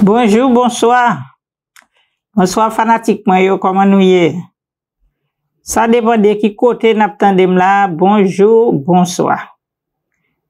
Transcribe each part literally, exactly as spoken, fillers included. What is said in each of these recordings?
Bonjou, bonswa. Bonswa fanatik mwen yo, kòman nou ye? Sa depann de ki kote n ap tande m la, bonjou, bonswa.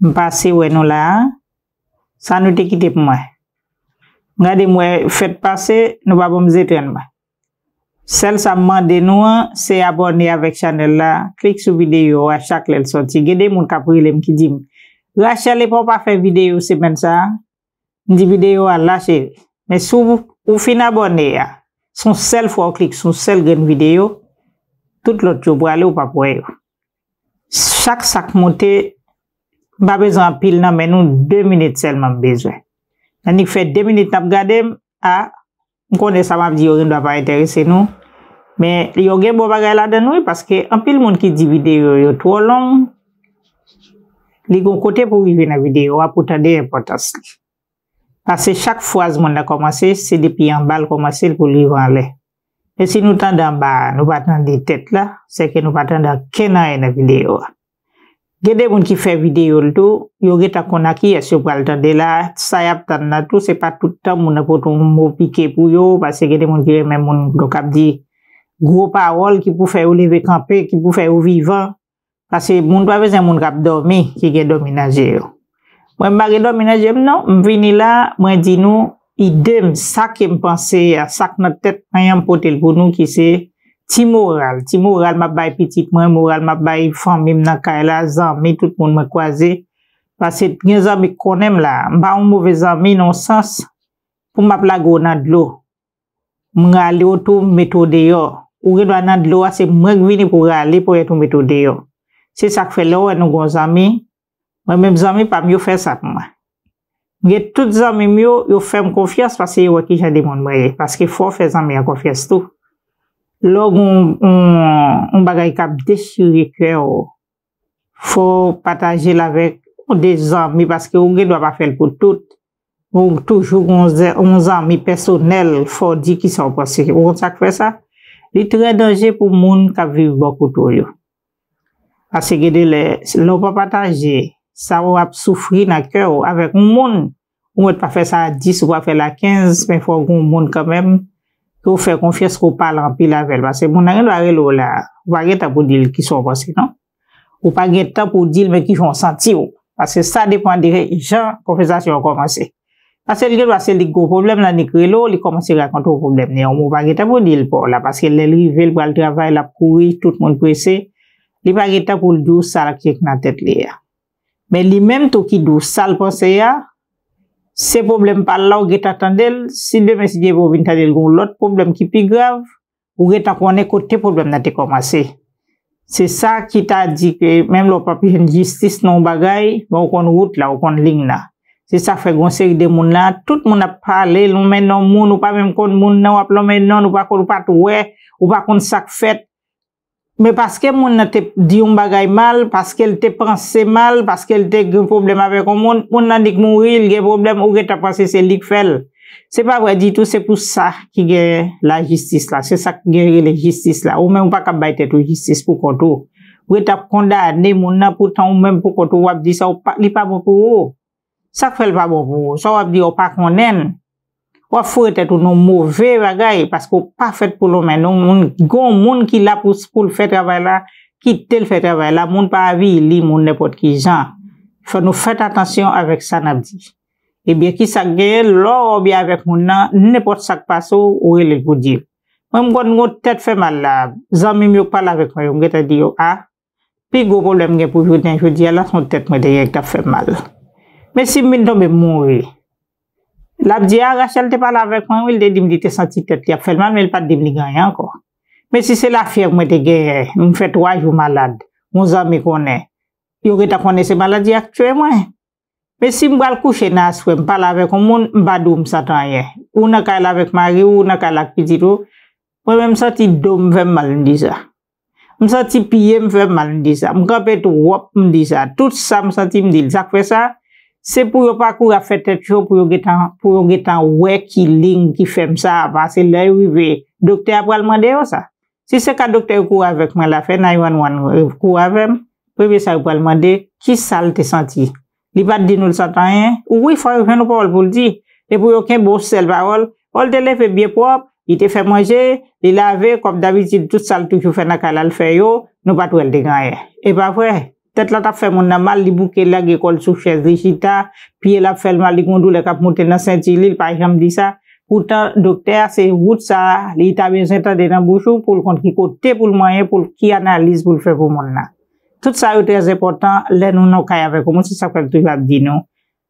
M pase wè nou la. Sa nou te kite pou mwen. M gade m wè fèt pase, nou pa ban m zetrenn mwen. Sèl sa m mande nou an, se abòne avèk chanèl la, klik sou videyo a chak lè l sòti. Gen de moun k ap rele m ki di m, Rachel, epa w pa fè videyo semèn sa a? M di videyo a la, cheri. Men si w, ou fin abòne a, se yon sèl fwa w klik sou yon sèl grenn videyo, tout lòt yo prale, ou p ap wè yo. Chak sa k monte, m pa bezwen anpil nan men nou, de minit sèlman m bezwen. Annik fè de minit n ap gade m, a, m konnen sa m ap di yo gendwa pa enterese nou, men yo gen bon bagay ladan l wi, paske anpil moun ki di videyo yo twò long, li gon kote pou rive nan videyo a pou tande enpòtans li. Paske chak fraz moun nan kòmanse, se depi anba l kòmanse l pou l rive anlè. Men si nou tande anba a, nou pa tande tèt la, sèke nou pa tande ankenn anyen nan videyo a. Gen de moun ki fè videyo l tou, yo gentan konn a kiyès yo pral tande la, sa y ap tann nan tou, se pa tout tan moun nan pote yon mo pike pou yo, paske gen de moun ki renmen moun k ap di gwo pawòl, ki pou fè yo leve kanpe, ki pou fè yo vivan. Paske moun pa bezwen moun k ap dòmi, ki gen dòmi nan je yo. Mwen, m pa gen dòmi nan je m, non. M vini la, mwen di nou, ide m, sa ke m panse a, sa k nan tèt mwen an, m pote l pou nou, ki se ti moral. Ti moral m ap bay pitit mwen, moral m ap bay fanmi m nan kay la, zanmi, tout moun mwen kwaze. Paske gen zanmi k konnen m la. M pa yon move zanmi nan yon sans pou m ap lage w nan dlo. M rale w tou, m mete w deyò. Ou gen dwa nan dlo a, se mwen k vini pou rale ponyèt ou mete w deyò. Se sa k fè lè w wè nou gon zanmi, mwen menm zanmi pa m yo fè sa pou mwen. M gen tout zanmi m yo, yo fè m konfyans paske yo wè ki jan de moun mwen ye. Paske fò w fè zanmi an konfyans tou. Lè w gen yon, yon, yon bagay k ap dechire kè w, fò w pataje l avèk de zanmi, paske ou gen dwa pa fè l pou tout. Ou toujou gen yon zè-, yon zanmi pèsonèl, fò w di kisa w panse. Ou konn sa k fè sa? Li trè danje pou moun k ap viv bò kote w yo. Paske gen de lè, lè w pa pataje sa w ap soufri nan kè w avèk yon moun, ou mèt pa fè sa a dis, ou pa fè l a kenz, men fò w gen yon moun kanmenm ke w fè konfyans, ke w pale anpil avè l. Paske moun nan gen dwa rele w la, ou pa gen tan pou di l kisa w panse, non. Ou pa gen tan pou w di l men kijan w santi w. Paske sa depann de jan konvèsasyon an kòmanse. Paske l gen dwa se li k gen pwoblèm la, li k rele w, li kòmanse rakonte w pwoblèm li an. Ou pa gen tan pou w di l pa w la, paske lè l rive, l pral travay, l ap kouri, tout moun prese. Li pa gen tan pou l di w sa k nan tèt li a. Men li menm tou ki di w sa l panse a, se pwoblèm pa l la, ou gentan tande l. Si demen, si Dye vle, w vin tande l gen yon lòt pwoblèm ki pi grav, ou gentan konnen kote pwoblèm nan te kòmanse. Se sa ki ta di ke menm lè w p ap jwenn jistis nan yon bagay, men ou konn wout la, ou konn liy nan. Se sa k fè gen yon seri de moun la, tout moun ap pale, lonmen non moun, ou pa menm konn moun nan, w ap lonmen non l, ou pa konn, ou pa t wè, ou pa konn sa k fèt. Men paske moun nan te di yon bagay mal, paske l te panse mal, paske l te gen pwoblèm avèk yon moun, moun nan nik mouri, l gen pwoblèm, ou gentan panse se li k fè l. Se pa vre ditou, se pou sa ki gen lajistis la, se sa ki gen rele jistis la. Ou menm ou pa kab bay tèt ou jistis pou kont ou. Ou ret ap kondane moun nan, poutan ou menm pou kont ou, w ap di sa w pa, li pa bon pou ou. Sa k fè l pa bon pou ou? Sa w ap di a, w pa konnen l. W ap foure tèt ou nan move bagay, paske w pa fèt pou lonmen non moun. Gon moun ki la pou, pou l fè travay la, kite l fè travay la. Moun pa avili moun nenpòt ki jan. Fò nou fèt atansyon avèk sa n ap di. Ebyen, kisa k genyen? Lè w byen avèk moun nan, nenpòt sa k pase w, ou rele l pou di l. Mwen, m konn gon tèt fè mal la. Zanmi m yo k pale avèk mwen yo, m gentan di yo, a, pi gwo pwoblèm m gen pou jounen jodi a la, se yon tèt mwen te gen k t ap fè m mal. Men si m vin tonbe m mouri, l ap di, a, Rachel te pale avèk mwen, wi, l te di m li te santi tèt li ap fè l mal, men l pa t di m li gen anyen ankò. Men si se lafyèv mwen te genyen, m fè twa jou malad, yon zanmi konnen, yo gentan konnen se maladi a k tiye mwen. Men si m pral kouche nan aswè, m pale avèk yon moun, m pa di w m santi anyen. Ou nan kay la avèk mari w, ou nan kay la ak pitit ou. Mwen menm, m santi do m fè m mal, m di sa. M santi pye m fè m mal, m di sa. M kanpe twòp, m di sa. Tout sa m santi, m di l. Sa k fè sa, se pou yo pa kouri ap fè tèt cho, pou yo gentan, pou yo gentan wè ki liy ki fè m sa, paske lè yo rive, doktè a pral mande yo sa. Si se ka doktè yo kouri avèk mwen la, fè nine one one kouri avè m, premye sa yo pral mande, kisa l te santi? Li pa t di nou l santi anyen? Wi, fò yo jwenn yon pawòl pou l di. E pou yo kenbe yon sèl pawòl, o, l te leve byen pwòp, li te fè manje, li lave, kòm dabitid, tout sa l toujou fè nan kay la, l fè yo, nou pa t wè l te gen anyen. E pa vre, tèt la t ap fè moun nan mal, li bouke, lage kò l sou chèz, li chita, pye l ap fè l mal, li gen yon doulè k ap monte nan senti li, li pa janm di sa. Poutan, doktè a, se wout sa a, li ta bezwen tande nan bouch ou, pou l konn ki kote pou l manyen, pou l, ki analiz pou l fè pou moun nan. Tout sa yo trè enpòtan lè nou nan kay avèk yon moun, se sa k fè m toujou ap di nou.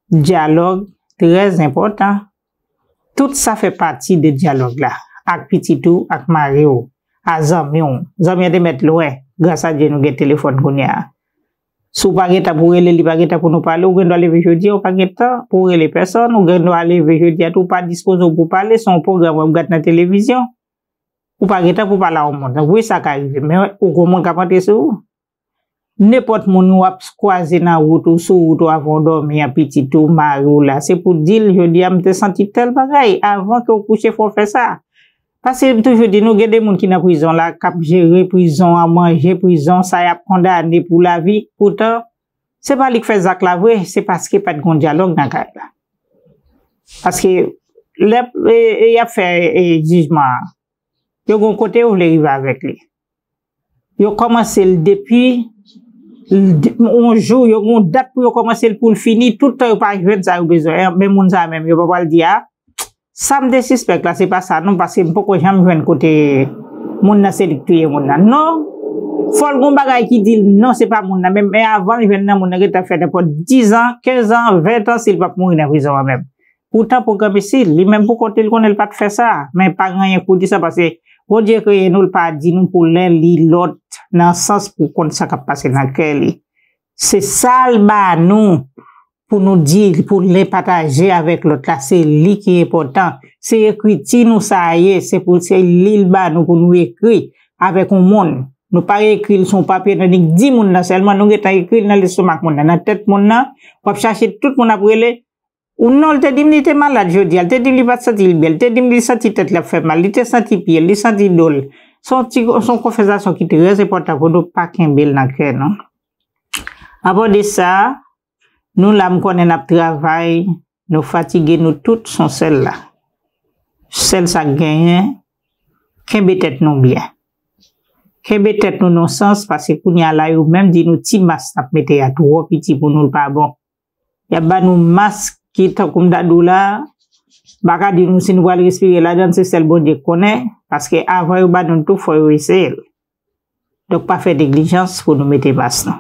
Dyalòg trè enpòtan. Tout sa fè pati de dyalòg la. Ak pitit ou, ak mari w, a zanmi w. Zanmi an te mèt lwen. Gras a Dye, nou gen telefòn kounye a. Si w pa gen tan pou w rele, li pa gen tan pou nou pale, ou gen dwa leve jodi a, ou pa gen tan pou w rele pèsonn, ou gen dwa leve jodi a tou, ou pa dispoze w pou w pale, se yon pwogram w ap gad nan televizyon. Ou pa gen tan pou w pale a yon moun. Wi, sa ka rive, men ou gen yon moun k ap antre sou ou. Nenpòt moun w ap kwaze nan wout ou, sou wout ou, avan w dòmi an, pitit ou, mari w la, se pou w di l, jodi a, m te santi tèl bagay. Avan ke w kouche, fò w fè sa. Paske m toujou di nou, gen de moun ki nan prizon la, k ap jere prizon an, manje prizon, sa y ap kondane pou lavi. Poutan, se pa li k fè zak la vre, se paske pa t gen dyalòg nan kay la. Paske lè e, e, y ap fè e, jijman an, yo gen yon kote yo vle rive avèk li. Yo kòmanse l depi l de- yon jou, yo gen yon dat pou yo kòmanse l pou l fini, tout tan yo pa jwenn sa yo bezwen an, men moun sa a menm, yo pa pral di a, sa m te sispèk la, se pa sa non, paske m poko janm jwenn kote moun nan se li k touye moun nan. Non, fò l gen yon bagay ki di l non, se pa moun nan menm, men avan l jwenn nan, moun nan gentan fè nenpòt diz an, kenz an, ven an, si l p ap mouri nan prizon an menm. Poutan, pwogram isi, li menm pou kont li, l konnen l pa t fè sa, men pa gen anyen pou di sa, paske Bondye kreye nou, l pa di nou pou len li lòt, nan sans pou konn sa k ap pase nan kè li. Se sa l ba nou pou nou di, pou len pataje avèk lòt la, se li ki enpòtan. Se ekriti nou sa ye, se pou se li l ba nou pou nou ekri avèk yon moun. Nou pa ekri l sou yon papye, nou nik di moun nan sèlman, nou gentan ekri l nan lestomak moun nan, nan tèt moun nan, w ap chache tout moun ap rele, ou non, l te di m li te malad jodi a, l te di m li pa t santi l byen, l te di m li santi tèt li ap fè mal, li te santi pye l, li santi do l. Se yon ti, se yon konvèsasyon ki trè enpòtan pou nou pa kenbe l nan kè nou. Apa de sa, nou la m konnen n ap travay, nou fatige, nou tout se yon sèl la. Sèl sa k genyen, kenbe tèt nou byen. Kenbe tèt nou nan sans, paske kounye a la yo menm di nou ti mas n ap mete a twò piti pou nou, l pa bon. Y ap ba nou mas ki tankou m ta di w la, m pa ka di nou si nou pral respire ladan l, se sèl Bondye k konnen, paske avan yo ba nou l tou, fò yo eseye l. Donk, pa fè neglijans pou nou mete mas nou.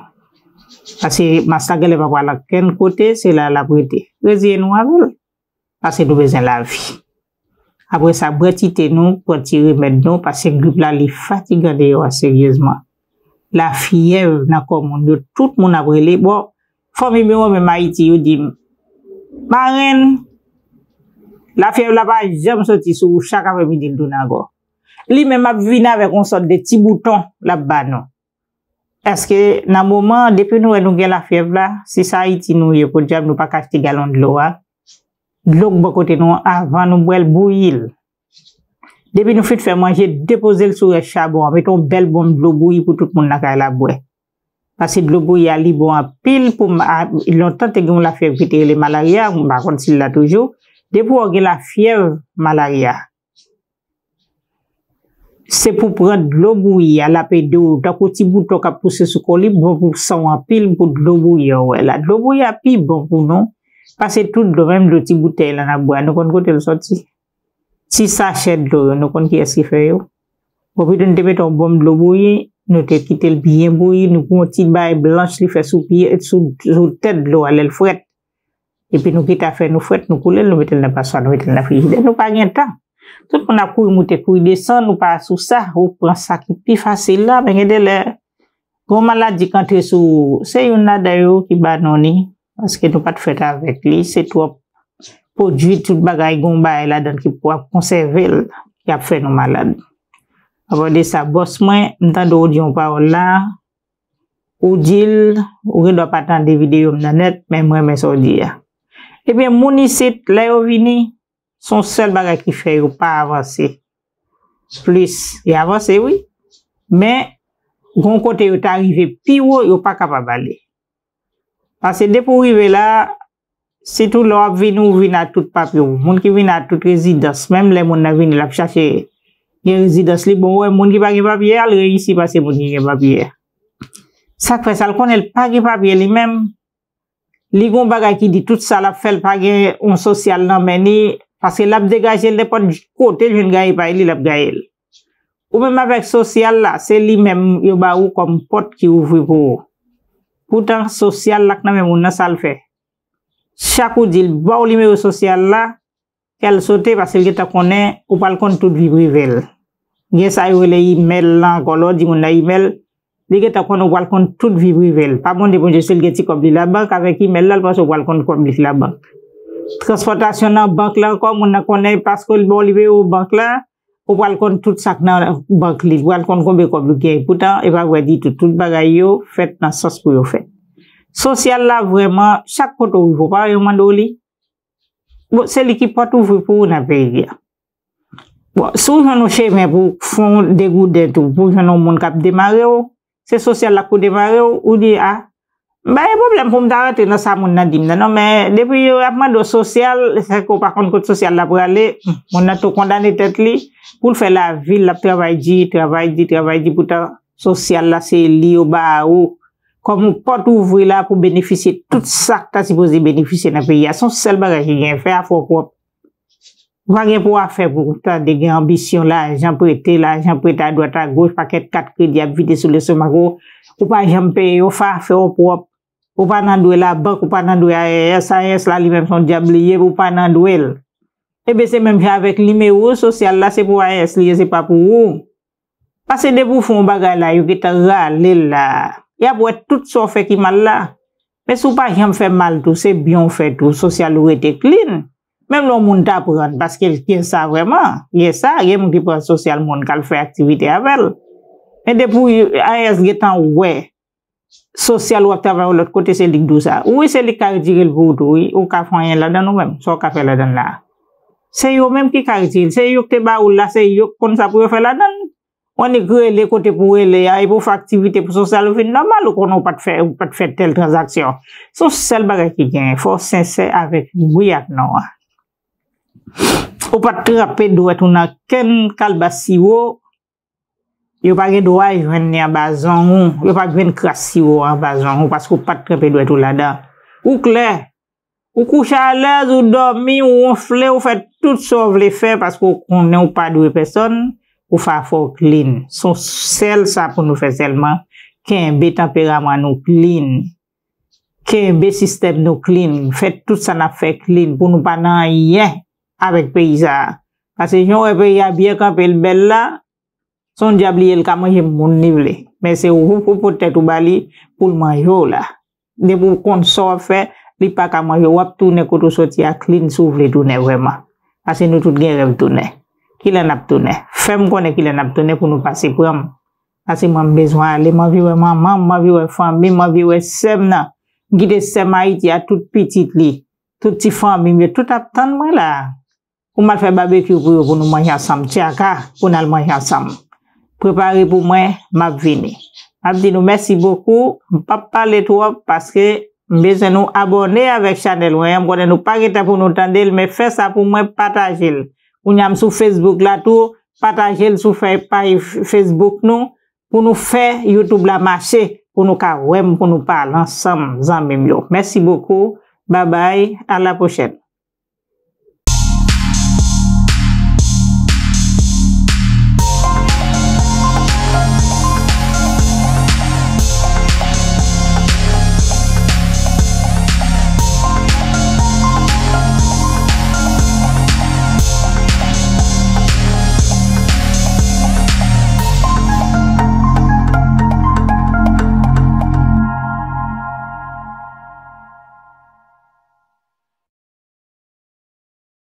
Paske mas la genlè pa pral ankenn kote, se la l ap rete. Reziye nou avè l, paske nou bezwen lavi. Apre sa, bwè ti te nou, pran ti remèd nou, paske grip la, li fatigan deyò a seryezman. Lafyèv nan kò moun yo, tout moun ap rele. Bon, fanmi m yo menm Ayiti, yo di m, "Marenn, lafyèv la pa janm soti sou ou, chak aprèmidi l tounen ankò." Li menm ap vin avèk yon sòt de ti bouton l ap ba nou. Èske nan moman, depi nou wè nou gen lafyèv la, si se Ayiti nou ye, podyab nou pa ka achte galon dlo a, dlo k bò kote nou an, avan nou bwè l, bouyi l. Depi nou fin fè manje, depoze l sou rès chabon an, mete yon bèl bonm dlo bouyi pou tout moun nan kay la bwè. Paske dlo bouyi a, li bon anpil pou m-, a, lontan te gen yon lafyèv ki te rele malarya, m pa konn si l la toujou. Depi w gen lafyèv, malarya, se pou pran dlo bouyi a, l ap ede w, tankou ti bouton k ap pouse sou kò li, bon pou san w anpil, pou dlo bouyi a w wè la. Dlo bouyi a pi bon pou nou, pase tout dlo, menm dlo ti boutèy la n ap bwè a, nou konn kote l sòti. Ti sachè dlo yo, nou konn kiyès ki fè yo? Bon, pito nou te mete yon bonm dlo bouyi, nou te kite l byen bouyi, nou pran yon ti bagay blanch li fè sou pye, sou, sou tèt dlo a, lè l frèt. Epi nou kite afè nou frèt, nou koule l, nou mete l nan paswa, nou mete l nan frijidè. Nou pa gen tan. Tout moun ap kouri moute, kouri desann, nou pa sou sa, ou pran sa ki pi fasil la, men gen de lè, gon maladi k antre sou ou, se youn ladan yo ki ba nou li, paske nou pa t fèt avèk li, se twòp pwodui, tout bagay, gon bagay ladan l ki pou ap konsève l, ki ap fè nou malad. Apa de sa, bòs mwen, m tande w di yon pawòl la, ou di l, ou gen dwa pa tande videyo m nan nèt, men m renmen sa w di a. Ebyen, moun isit, lè yo vini, se yon sèl bagay ki fè yo pa avanse plis. Y avanse, wi, men gon kote yo ta rive pi wo, yo pa kapab ale. Paske depi w rive la, Sitou lè w ap vini, ou vin a tout papye w. Moun ki vin a tout rezidans, menm lè moun nan vini, l ap chache gen rezidans li, bon, ou wè moun ki pa gen papye, al reyisi pase moun ki gen papye. Sa k fè sa, l konnen l pa gen papye li menm. Li gon bagay ki di tout sa l ap fè, l pa gen yon sosyal nan men li, paske l ap degaje l nenpòt kote l jwenn gaye pay li, l ap gaye l. Ou menm avèk sosyal la, se li menm yo ba ou kòm pòt ki ouvri pou ou. Poutan, sosyal la k nan men moun nan, sa l fè? Chak ou di l ba w nimewo sosyal la, kè l sote paske l gentan konnen ou pral konn tout vi prive l. Gen sa yo rele imèl la ankò, lè w di moun nan imèl, li gentan konnen ou pral konn tout vi prive l. Pa Bondye, Bondye, si l gen ti kòb li labank, avèk imèl la, l panse ou pral konn kòb li ki labank. Transpòtasyon nan bank la ankò, moun nan konnen paske l ba w nimewo bank la, ou pral konn tout sa k nan bank li, ou pral konn konbyen kòb li gen. Poutan, e pa vre ditou, tout bagay yo fèt nan sans pou yo fèt. Sosyal la, vrèman, chak kote w rive, ou pa wè yo mande w li. Bon, se li ki pòt ouvri pou ou nan peyi a. Bon, si w jwenn yon chemen pou w fè yon degouden tou, pou w jwenn yon moun k ap demare w, se sosyal la k pou demare w, ou di, a, m pa gen pwoblèm pou m ta rantre nan sa moun nan di m nan, non, men depi yo ap mande w sosyal, se ke w pa konn kot sosyal la prale, moun nan tou kondane tèt li, pou l fè lavi l, l ap travay di, travay di, travay di, poutan sosyal la, se li yo ba ou kòm yon pòt ouvri la pou benefisye tout sa k ta sipoze benefisye nan peyi a. Se yon sèl bagay ki gen, fè afè w pwòp. Ou pa gen pou w afè pou w tande gen anbisyon, lajan prete, lajan prete adwat agoch, pakèt kat kredi ap vide sou lestomak ou, ou pa janm peye yo, fè afè w pwòp. Ou pa nan dwe labank, ou pa nan dwe A R S, A R S la li menm se yon dyab li ye, ou pa nan dwe l. Ebyen, se menm jan avèk nimewo sosyal la, se pou A R S li ye, se pa pou ou. Paske depi w fè yon bagay la, yo gentan rale l la. Y ap wè tout sa w fè ki mal la. Men si w pa janm fè mal tou, se byen w fè tou, sosyal ou rete clean. Menm lè yon moun ta pran l, paske l gen sa vrèman, gen sa, gen moun ki pran sosyal moun k al fè aktivite avè l. Men depi w, A R S gentan wè, sosyal w ap travay yon lòt kote, se li k di w sa. Wi, se li k ka retire l pou ou tou, wi. Ou ka fè anyen ladan l ou menm, sa w ka fè ladan l la. Se yo menm ki ka retire l, se yo k te ba ou l la, se yo k konn sa pou yo fè ladan l. Ou annik rele kote pou w rele a, epi w fè aktivite pou sosyal ou vin nòmal, ou konnen ou pa t fè, ou pa t fè tèl tranzaksyon. Se yon sèl bagay ki genyen, fò w sensè avèk wi ak non an. Ou pa t tranpe dwèt ou nan kenn kalbas siwo, yo pa gen dwa jwenn li anba zong ou, yo pa jwenn kras siwo anba zong ou, paske w pa t tranpe dwèt ou ladan. Ou klè, ou kouche alèz, ou dòmi, ou wonfle, ou fè tout sa w vle fè, paske w konnen w pa dwe pèsonn, ou fè afè w clean. Se yon sèl sa pou nou fè sèlman, kenbe tanperaman nou clean. Kenbe sistèm nou clean, fè tout sa n ap fè clean pou nou pa nan anyen avèk peyi sa a. Paske jan w wè peyi a byen kanpe, l bèl la, se yon dyab li ye, l ka manje moun li vle. Men se ou pou pot tèt ou ba li pou l manje w la. Depi w konn sa w ap fè, li pa ka manje w, w ap tounen kote w soti a clean si w vle tounen vrèman. Paske nou tout gen rèv tounen. Kilè n ap tounen? Fè m konnen kilè n ap tounen pou nou pase pran m. Paske mwen m bezwen ale, m anvi wè manman m, m anvi wè fanmi m, m anvi wè sè m nan. M kite sè m Ayiti a, tout pitit li, tout ti fanmi m yo, tout ap tann mwen la. Pou m al fè babekyou pou yo, pou nou manje ansanm, tchaka, pou n al manje ansanm. Prepare pou mwen, m ap vini. M ap di nou mèsi bokou, m p ap pale twòp paske m bezwen nou abòne avèk chanèl mwen an, m konnen nou pa gen tan pou nou tande l, men fè sa pou mwen, pataje l. Kounye a m sou Facebook la tou, pataje l sou fè, paj Facebook nou, pou nou fè YouTube la mache, pou nou ka wè m, pou nou pale ansanm, zanmi m yo. Mèsi bokou, babay, a la pwochèn.